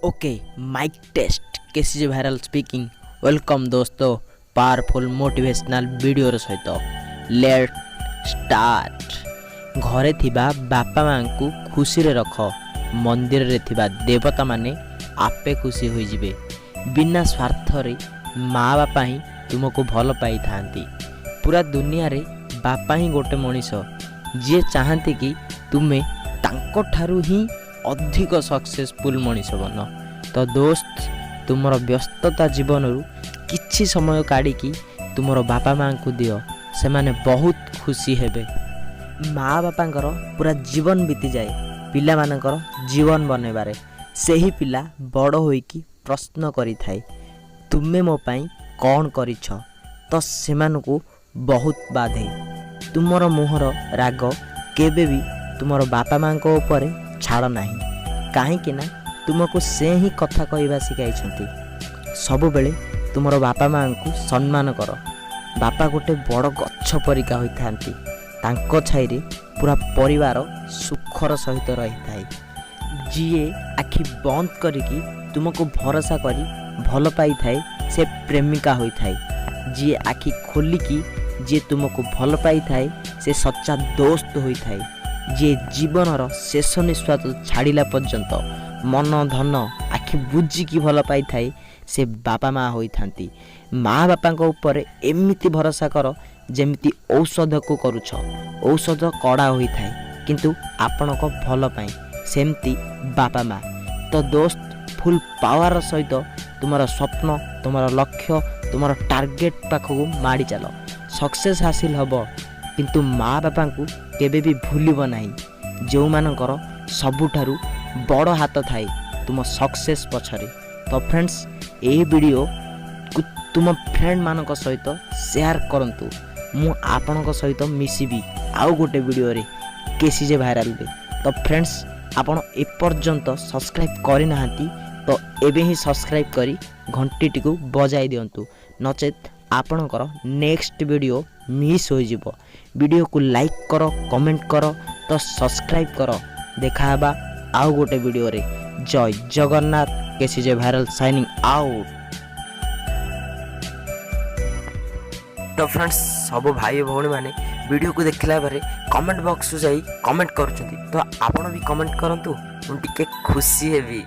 Okay, mic test. KCJ Viral speaking. Welcome ଦୋସ୍ତ, powerful motivational ଭିଡ଼ିଓର ସହିତ। Let's start. ଘରେ ଥିବା ବାପା ମାଆଙ୍କୁ ଖୁସିରେ ରଖ, ମନ୍ଦିରରେ ଥିବା ଦେବତାମାନେ ଆପେ ଖୁସି ହୋଇଯିବେ। ବିନା ସ୍ୱାର୍ଥରେ ମା ବାପା ହିଁ ତୁମକୁ ଭଲ ପାଇଥାନ୍ତି। ପୁରା ଦୁନିଆରେ ବାପା ହିଁ ଗୋଟେ ମଣିଷ, ଯିଏ ଚାହାନ୍ତି କି ତୁମେ ତାଙ୍କଠାରୁ ହିଁ ଅଧିକ ସକ୍ସେସଫୁଲ୍ ମଣିଷ ବନ। ତ ଦୋସ୍ତ, ତୁମର ବ୍ୟସ୍ତତା ଜୀବନରୁ କିଛି ସମୟ କାଢ଼ିକି ତୁମର ବାପା ମାଆଙ୍କୁ ଦିଅ, ସେମାନେ ବହୁତ ଖୁସି ହେବେ। ମା ବାପାଙ୍କର ପୁରା ଜୀବନ ବିତିଯାଏ ପିଲାମାନଙ୍କର ଜୀବନ ବନେଇବାରେ। ସେହି ପିଲା ବଡ଼ ହୋଇକି ପ୍ରଶ୍ନ କରିଥାଏ, "ତୁମେ ମୋ ପାଇଁ କ'ଣ କରିଛ?" ତ ସେମାନଙ୍କୁ ବହୁତ ବାଧେ। ତୁମର ମୁହଁର ରାଗ କେବେ ବି ତୁମର ବାପା ମାଆଙ୍କ ଉପରେ ଛାଡ଼ ନାହିଁ, କାହିଁକି ନା ତୁମକୁ ସେ ହିଁ କଥା କହିବା ଶିଖାଇଛନ୍ତି। ସବୁବେଳେ ତୁମର ବାପା ମାଆଙ୍କୁ ସମ୍ମାନ କର। ବାପା ଗୋଟେ ବଡ଼ ଗଛ ପରିକା ହୋଇଥାନ୍ତି। ତାଙ୍କ ଛାଇରେ ପୁରା ପରିବାର ସୁଖର ସହିତ ରହିଥାଏ। ଯିଏ ଆଖି ବନ୍ଦ କରିକି ତୁମକୁ ଭରସା କରି ଭଲ ପାଇଥାଏ, ସେ ପ୍ରେମିକା ହୋଇଥାଏ। ଯିଏ ଆଖି ଖୋଲିକି ଯିଏ ତୁମକୁ ଭଲ ପାଇଥାଏ, ସେ ସଚ୍ଚା ଦୋସ୍ତ ହୋଇଥାଏ। ଯିଏ ଜୀବନର ଶେଷ ନିଶ୍ୱାସ ଛାଡ଼ିଲା ପର୍ଯ୍ୟନ୍ତ ମନ ଧନ ଆଖି ବୁଜିକି ଭଲ ପାଇଥାଏ, ସେ ବାପା ମା ହୋଇଥାନ୍ତି। ମା ବାପାଙ୍କ ଉପରେ ଏମିତି ଭରସା କର, ଯେମିତି ଔଷଧକୁ କରୁଛ। ଔଷଧ କଡ଼ା ହୋଇଥାଏ, କିନ୍ତୁ ଆପଣଙ୍କ ଭଲ ପାଇଁ। ସେମିତି ବାପା ମା। ତ ଦୋସ୍ତ, ଫୁଲ୍ ପାୱାର ସହିତ ତୁମର ସ୍ୱପ୍ନ, ତୁମର ଲକ୍ଷ୍ୟ, ତୁମର ଟାର୍ଗେଟ୍ ପାଖକୁ ମାଡ଼ି ଚାଲ। ସକ୍ସେସ୍ ହାସିଲ ହେବ, କିନ୍ତୁ ମା ବାପାଙ୍କୁ କେବେ ବି ଭୁଲିବ ନାହିଁ, ଯେଉଁମାନଙ୍କର ସବୁଠାରୁ ବଡ଼ ହାତ ଥାଏ ତୁମ ସକ୍ସେସ୍ ପଛରେ। ତ ଫ୍ରେଣ୍ଡସ୍, ଏହି ଭିଡ଼ିଓକୁ ତୁମ ଫ୍ରେଣ୍ଡମାନଙ୍କ ସହିତ ସେୟାର କରନ୍ତୁ। ମୁଁ ଆପଣଙ୍କ ସହିତ ମିଶିବି ଆଉ ଗୋଟେ ଭିଡ଼ିଓରେ କେସିଜେ ଭାଇରାଲରେ। ତ ଫ୍ରେଣ୍ଡସ୍, ଆପଣ ଏପର୍ଯ୍ୟନ୍ତ ସବସ୍କ୍ରାଇବ୍ କରିନାହାନ୍ତି ତ ଏବେ ହିଁ ସବସ୍କ୍ରାଇବ୍ କରି ଘଣ୍ଟିଟିକୁ ବଜାଇ ଦିଅନ୍ତୁ, ନଚେତ୍ ଆପଣଙ୍କର ନେକ୍ସଟ ଭିଡ଼ିଓ ମିସ୍ ହୋଇଯିବ। ଭିଡ଼ିଓକୁ ଲାଇକ୍ କର, କମେଣ୍ଟ କର, ତ ସବସ୍କ୍ରାଇବ୍ କର। ଦେଖା ହେବା ଆଉ ଗୋଟେ ଭିଡ଼ିଓରେ। ଜୟ Jagannath. KCJ viral signing out. ତ ଫ୍ରେଣ୍ଡସ୍, ସବୁ ଭାଇ ଭଉଣୀମାନେ ଭିଡ଼ିଓକୁ ଦେଖିଲା ପରେ କମେଣ୍ଟ ବକ୍ସକୁ ଯାଇ କମେଣ୍ଟ କରୁଛନ୍ତି, ତ ଆପଣ ବି କମେଣ୍ଟ କରନ୍ତୁ, ମୁଁ ଟିକେ ଖୁସି ହେବି।